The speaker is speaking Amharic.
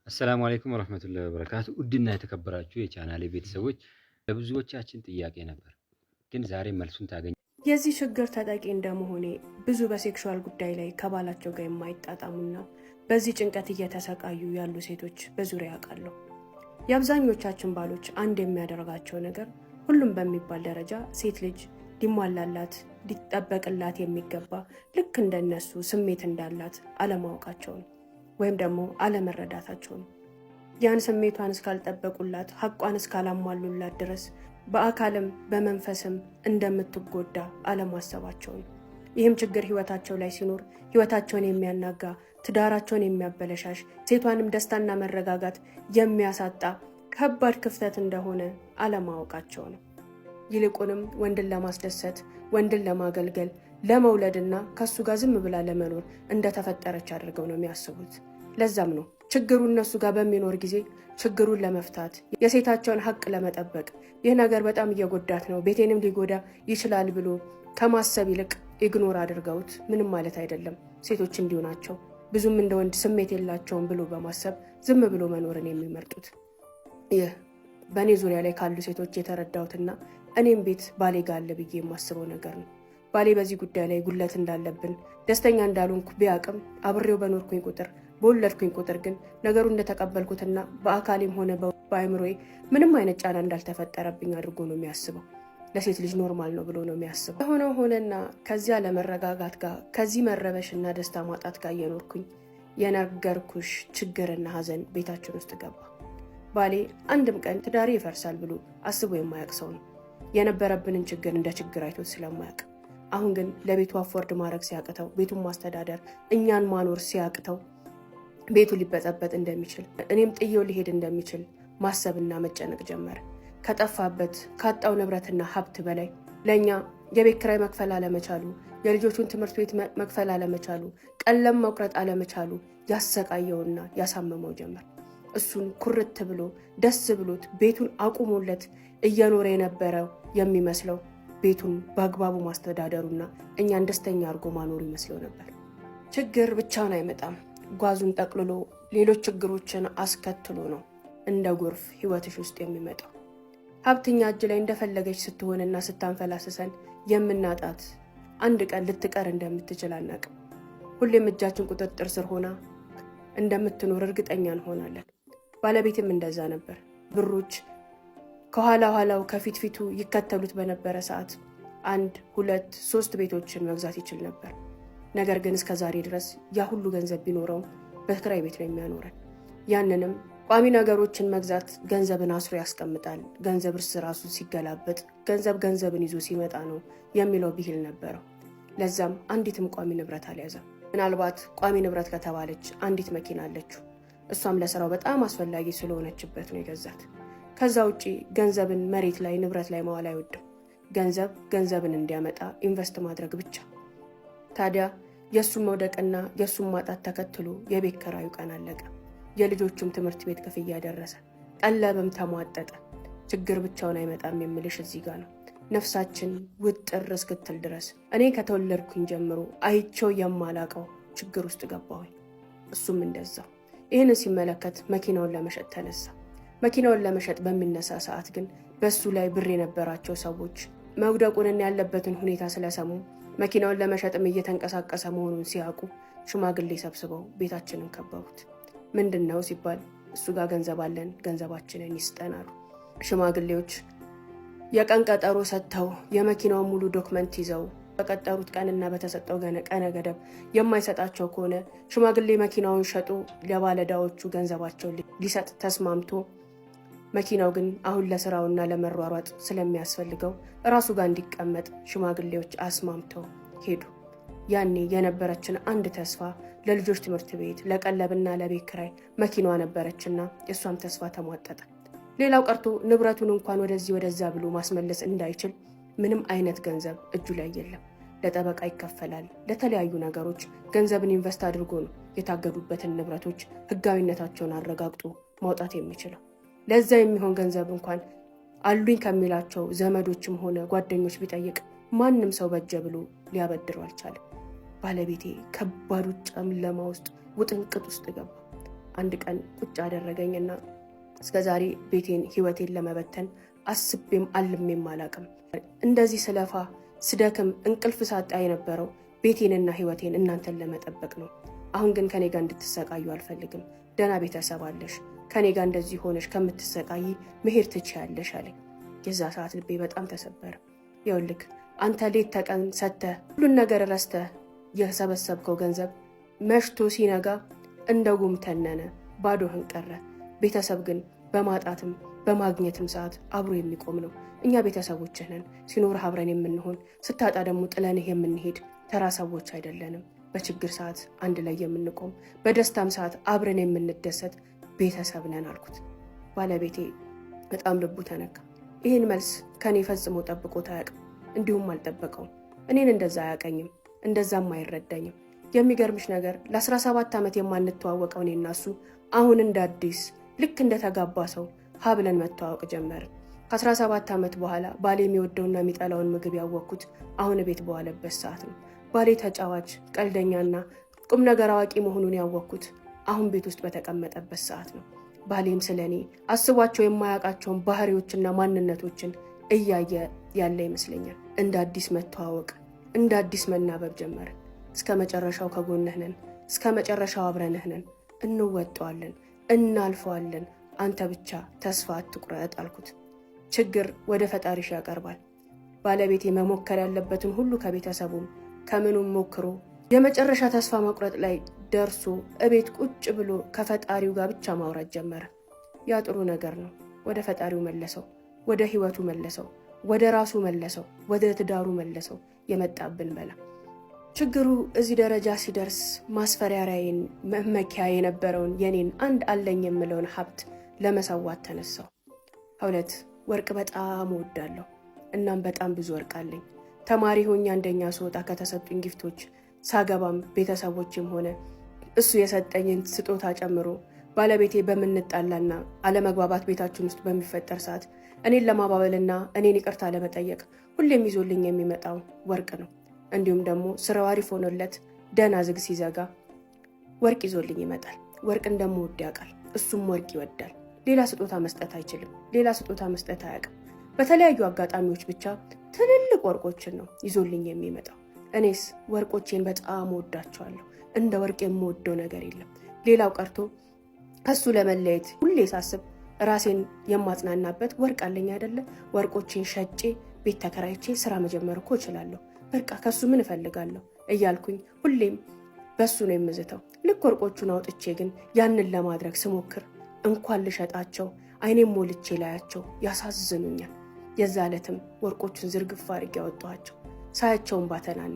አሰላሙ አለይኩም ወረህመቱላሂ ወበረካቱ። ውድና የተከበራችሁ የቻናሌ ቤተሰቦች፣ ለብዙዎቻችን ጥያቄ ነበር፣ ግን ዛሬ መልሱን ታገኝ የዚህ ችግር ተጠቂ እንደመሆኔ ብዙ በ sexual ጉዳይ ላይ ከባላቸው ጋር የማይጣጣሙና በዚህ ጭንቀት እየተሰቃዩ ያሉ ሴቶች በዙሪያዬ አውቃለሁ። የአብዛኞቻችን ባሎች አንድ የሚያደርጋቸው ነገር ሁሉም በሚባል ደረጃ ሴት ልጅ ሊሟላላት፣ ሊጠበቅላት የሚገባ ልክ እንደነሱ ስሜት እንዳላት አለማወቃቸው ነው፣ ወይም ደግሞ አለመረዳታቸው ነው። ያን ስሜቷን እስካልጠበቁላት፣ ሐቋን እስካላሟሉላት ድረስ በአካልም በመንፈስም እንደምትጎዳ አለማሰባቸው ነው። ይህም ችግር ህይወታቸው ላይ ሲኖር ህይወታቸውን የሚያናጋ፣ ትዳራቸውን የሚያበለሻሽ፣ ሴቷንም ደስታና መረጋጋት የሚያሳጣ ከባድ ክፍተት እንደሆነ አለማወቃቸው ነው። ይልቁንም ወንድን ለማስደሰት፣ ወንድን ለማገልገል፣ ለመውለድና ከእሱ ጋር ዝም ብላ ለመኖር እንደተፈጠረች አድርገው ነው የሚያስቡት። ለዛም ነው ችግሩ እነሱ ጋር በሚኖር ጊዜ ችግሩን ለመፍታት፣ የሴታቸውን ሀቅ ለመጠበቅ፣ ይህ ነገር በጣም እየጎዳት ነው፣ ቤቴንም ሊጎዳ ይችላል ብሎ ከማሰብ ይልቅ ignore አድርገውት ምንም ማለት አይደለም፣ ሴቶች እንዲሁ ናቸው፣ ብዙም እንደ ወንድ ስሜት የላቸውም ብሎ በማሰብ ዝም ብሎ መኖርን የሚመርጡት። ይህ በእኔ ዙሪያ ላይ ካሉ ሴቶች የተረዳሁትና እኔም ቤት ባሌ ጋር አለ ብዬ የማስበው ነገር ነው። ባሌ በዚህ ጉዳይ ላይ ጉድለት እንዳለብን፣ ደስተኛ እንዳልሆንኩ ቢያቅም አብሬው በኖርኩኝ ቁጥር፣ በወለድኩኝ ቁጥር ግን ነገሩ እንደተቀበልኩትና በአካሌም ሆነ በአእምሮዬ ምንም አይነት ጫና እንዳልተፈጠረብኝ አድርጎ ነው የሚያስበው። ለሴት ልጅ normal ነው ብሎ ነው የሚያስበው። የሆነው ሆነና ከዚያ አለመረጋጋት ጋር፣ ከዚህ መረበሽና ደስታ ማጣት ጋር እየኖርኩኝ የነገርኩሽ ችግርና ሀዘን ቤታችን ውስጥ ገባ። ባሌ አንድም ቀን ትዳሬ ይፈርሳል ብሎ አስቦ የማያውቅ ሰው ነው። የነበረብንን ችግር እንደ ችግር አይቶት ስለማያውቅ፣ አሁን ግን ለቤቱ afford ማድረግ ሲያቅተው፣ ቤቱን ማስተዳደር፣ እኛን ማኖር ሲያቅተው፣ ቤቱ ሊበጠበጥ እንደሚችል፣ እኔም ጥዬው ሊሄድ እንደሚችል ማሰብና መጨነቅ ጀመረ። ከጠፋበት ካጣው ንብረትና ሀብት በላይ ለእኛ የቤት ኪራይ መክፈል አለመቻሉ፣ የልጆቹን ትምህርት ቤት መክፈል አለመቻሉ፣ ቀለም መቁረጥ አለመቻሉ ያሰቃየውና ያሳመመው ጀመር። እሱን ኩርት ብሎ፣ ደስ ብሎት፣ ቤቱን አቁሞለት እየኖረ የነበረው የሚመስለው ቤቱን በአግባቡ ማስተዳደሩና እኛን ደስተኛ አድርጎ ማኖሩ ይመስለው ነበር። ችግር ብቻውን አይመጣም። ጓዙን ጠቅልሎ ሌሎች ችግሮችን አስከትሎ ነው እንደ ጎርፍ ህይወትሽ ውስጥ የሚመጣው። ሀብት እኛ እጅ ላይ እንደፈለገች ስትሆንና ስታንፈላስሰን የምናጣት አንድ ቀን ልትቀር እንደምትችል አናቅም። ሁሌም እጃችን ቁጥጥር ስር ሆና እንደምትኖር እርግጠኛ እንሆናለን። ባለቤትም እንደዛ ነበር። ብሮች ከኋላ ኋላው ከፊት ፊቱ ይከተሉት በነበረ ሰዓት አንድ፣ ሁለት፣ ሶስት ቤቶችን መግዛት ይችል ነበር። ነገር ግን እስከ ዛሬ ድረስ ያ ሁሉ ገንዘብ ቢኖረውም በክራይ ቤት ነው የሚያኖረን። ያንንም ቋሚ ነገሮችን መግዛት ገንዘብን አስሮ ያስቀምጣል። ገንዘብ እርስ ራሱ ሲገላበጥ ገንዘብ ገንዘብን ይዞ ሲመጣ ነው የሚለው ብሂል ነበረው። ለዛም አንዲትም ቋሚ ንብረት አልያዘም። ምናልባት ቋሚ ንብረት ከተባለች አንዲት መኪና አለችው። እሷም ለስራው በጣም አስፈላጊ ስለሆነችበት ነው የገዛት። ከዛ ውጪ ገንዘብን መሬት ላይ፣ ንብረት ላይ ማዋል አይወድም። ገንዘብ ገንዘብን እንዲያመጣ invest ማድረግ ብቻ። ታዲያ የእሱን መውደቅና የእሱን ማጣት ተከትሎ የቤት ኪራዩ ቀን አለቀ። የልጆቹም ትምህርት ቤት ክፍያ ደረሰ። ቀለብም ተሟጠጠ። ችግር ብቻውን አይመጣም የምልሽ እዚህ ጋር ነው። ነፍሳችን ውጥር እስክትል ድረስ እኔ ከተወለድኩኝ ጀምሮ አይቼው የማላቀው ችግር ውስጥ ገባሁኝ። እሱም እንደዛው። ይህንን ሲመለከት መኪናውን ለመሸጥ ተነሳ። መኪናውን ለመሸጥ በሚነሳ ሰዓት ግን በእሱ ላይ ብር የነበራቸው ሰዎች መውደቁንና ያለበትን ሁኔታ ስለሰሙ፣ መኪናውን ለመሸጥም እየተንቀሳቀሰ መሆኑን ሲያውቁ ሽማግሌ ሰብስበው ቤታችንን ከበቡት። ምንድን ነው ሲባል እሱ ጋር ገንዘብ አለን፣ ገንዘባችንን ይስጠን አሉ። ሽማግሌዎች የቀን ቀጠሮ ሰጥተው፣ የመኪናውን ሙሉ document ይዘው፣ በቀጠሩት ቀንና በተሰጠው ቀነ ገደብ የማይሰጣቸው ከሆነ ሽማግሌ መኪናውን ሸጦ ለባለዕዳዎቹ ገንዘባቸውን ሊሰጥ ተስማምቶ፣ መኪናው ግን አሁን ለስራውና ለመሯሯጥ ስለሚያስፈልገው እራሱ ጋር እንዲቀመጥ ሽማግሌዎች አስማምተው ሄዱ። ያኔ የነበረችን አንድ ተስፋ ለልጆች ትምህርት ቤት፣ ለቀለብና ለቤት ኪራይ መኪናዋ ነበረችና የእሷም ተስፋ ተሟጠጠ። ሌላው ቀርቶ ንብረቱን እንኳን ወደዚህ ወደዛ ብሎ ማስመለስ እንዳይችል ምንም አይነት ገንዘብ እጁ ላይ የለም። ለጠበቃ ይከፈላል፣ ለተለያዩ ነገሮች ገንዘብን invest አድርጎ ነው የታገዱበትን ንብረቶች ህጋዊነታቸውን አረጋግጦ ማውጣት የሚችለው። ለዛ የሚሆን ገንዘብ እንኳን አሉኝ ከሚላቸው ዘመዶችም ሆነ ጓደኞች ቢጠይቅ ማንም ሰው በጀ ብሎ ሊያበድረው አልቻለም። ባለቤቴ ከባዱ ጨለማ ውስጥ፣ ውጥንቅጥ ውስጥ ገባ። አንድ ቀን ቁጭ አደረገኝና እስከዛሬ ቤቴን ህይወቴን ለመበተን አስቤም አልሜም አላቅም። እንደዚህ ስለፋ ስደክም እንቅልፍ ሳጣ የነበረው ቤቴንና ህይወቴን እናንተን ለመጠበቅ ነው። አሁን ግን ከኔ ጋር እንድትሰቃዩ አልፈልግም። ደህና ቤተሰብ አለሽ። ከኔ ጋር እንደዚህ ሆነሽ ከምትሰቃይ መሄድ ትችያለሽ አለኝ። የዛ ሰዓት ልቤ በጣም ተሰበረ። ይኸውልህ አንተ ሌት ተቀን ሰጥተህ ሁሉን ነገር ረስተህ የሰበሰብከው ገንዘብ መሽቶ ሲነጋ እንደ ጉም ተነነ፣ ባዶህን ቀረ። ቤተሰብ ግን በማጣትም በማግኘትም ሰዓት አብሮ የሚቆም ነው። እኛ ቤተሰቦችህ ነን። ሲኖርህ አብረን የምንሆን፣ ስታጣ ደግሞ ጥለንህ የምንሄድ ተራ ሰዎች አይደለንም። በችግር ሰዓት አንድ ላይ የምንቆም፣ በደስታም ሰዓት አብረን የምንደሰት ቤተሰብ ነን አልኩት። ባለቤቴ በጣም ልቡ ተነካ። ይህን መልስ ከኔ ፈጽሞ ጠብቆት አያውቅም፣ እንዲሁም አልጠበቀውም። እኔን እንደዛ አያውቀኝም፣ እንደዛም አይረዳኝም። የሚገርምሽ ነገር ለ17 ዓመት የማንተዋወቀው እኔና እሱ አሁን እንደ አዲስ ልክ እንደተጋባ ሰው ሀ ብለን መተዋወቅ ጀመርን። ከ17 ዓመት በኋላ ባሌ የሚወደውና የሚጠላውን ምግብ ያወቅኩት አሁን ቤት በዋለበት ሰዓት ነው። ባሌ ተጫዋች፣ ቀልደኛና ቁም ነገር አዋቂ መሆኑን ያወቅኩት አሁን ቤት ውስጥ በተቀመጠበት ሰዓት ነው። ባሌም ስለ እኔ አስቧቸው የማያውቃቸውን ባህሪዎችና ማንነቶችን እያየ ያለ ይመስለኛል። እንደ አዲስ መተዋወቅ፣ እንደ አዲስ መናበብ ጀመረ። እስከ መጨረሻው ከጎንህ ነን፣ እስከ መጨረሻው አብረንህ ነን፣ እንወጣዋለን፣ እናልፈዋለን። አንተ ብቻ ተስፋ አትቁረጥ አልኩት። ችግር ወደ ፈጣሪሽ ያቀርባል። ባለቤቴ መሞከር ያለበትን ሁሉ ከቤተሰቡም ከምኑም ሞክሮ የመጨረሻ ተስፋ መቁረጥ ላይ ደርሶ እቤት ቁጭ ብሎ ከፈጣሪው ጋር ብቻ ማውራት ጀመረ። ያ ጥሩ ነገር ነው። ወደ ፈጣሪው መለሰው፣ ወደ ህይወቱ መለሰው፣ ወደ ራሱ መለሰው፣ ወደ ትዳሩ መለሰው። የመጣብን በላ። ችግሩ እዚህ ደረጃ ሲደርስ ማስፈራሪያዬን መመኪያ የነበረውን የኔን አንድ አለኝ የምለውን ሀብት ለመሰዋት ተነሳው። ሁለት ወርቅ በጣም እወዳለሁ። እናም በጣም ብዙ ወርቅ አለኝ። ተማሪ ሆኜ አንደኛ ስወጣ ከተሰጡኝ gift ኦች ሳገባም ቤተሰቦችም ሆነ እሱ የሰጠኝን ስጦታ ጨምሮ ባለቤቴ በምንጣላና አለመግባባት ቤታችን ውስጥ በሚፈጠር ሰዓት እኔን ለማባበልና እኔን ይቅርታ ለመጠየቅ ሁሌም ይዞልኝ የሚመጣው ወርቅ ነው። እንዲሁም ደግሞ ስራው አሪፍ ሆኖለት ደህና ዝግ ሲዘጋ ወርቅ ይዞልኝ ይመጣል። ወርቅ እንደምወድ ያውቃል። እሱም ወርቅ ይወዳል። ሌላ ስጦታ መስጠት አይችልም። ሌላ ስጦታ መስጠት አያውቅም። በተለያዩ አጋጣሚዎች ብቻ ትልልቅ ወርቆችን ነው ይዞልኝ የሚመጣው። እኔስ ወርቆቼን በጣም እወዳቸዋለሁ። እንደ ወርቅ የምወደው ነገር የለም። ሌላው ቀርቶ ከሱ ለመለየት ሁሌ ሳስብ ራሴን የማጽናናበት ወርቅ አለኝ አይደለ? ወርቆቼን ሸጬ ቤት ተከራይቼ ስራ መጀመር እኮ እችላለሁ። በቃ ከሱ ምን እፈልጋለሁ እያልኩኝ ሁሌም በሱ ነው የምዝተው። ልክ ወርቆቹን አውጥቼ ግን ያንን ለማድረግ ስሞክር እንኳን ልሸጣቸው አይኔም ሞልቼ ላያቸው ያሳዝኑኛል። የዛ ዕለትም ወርቆቹን ዝርግፍ አድርጌ ያወጣኋቸው ሳያቸውን ባተናነቅ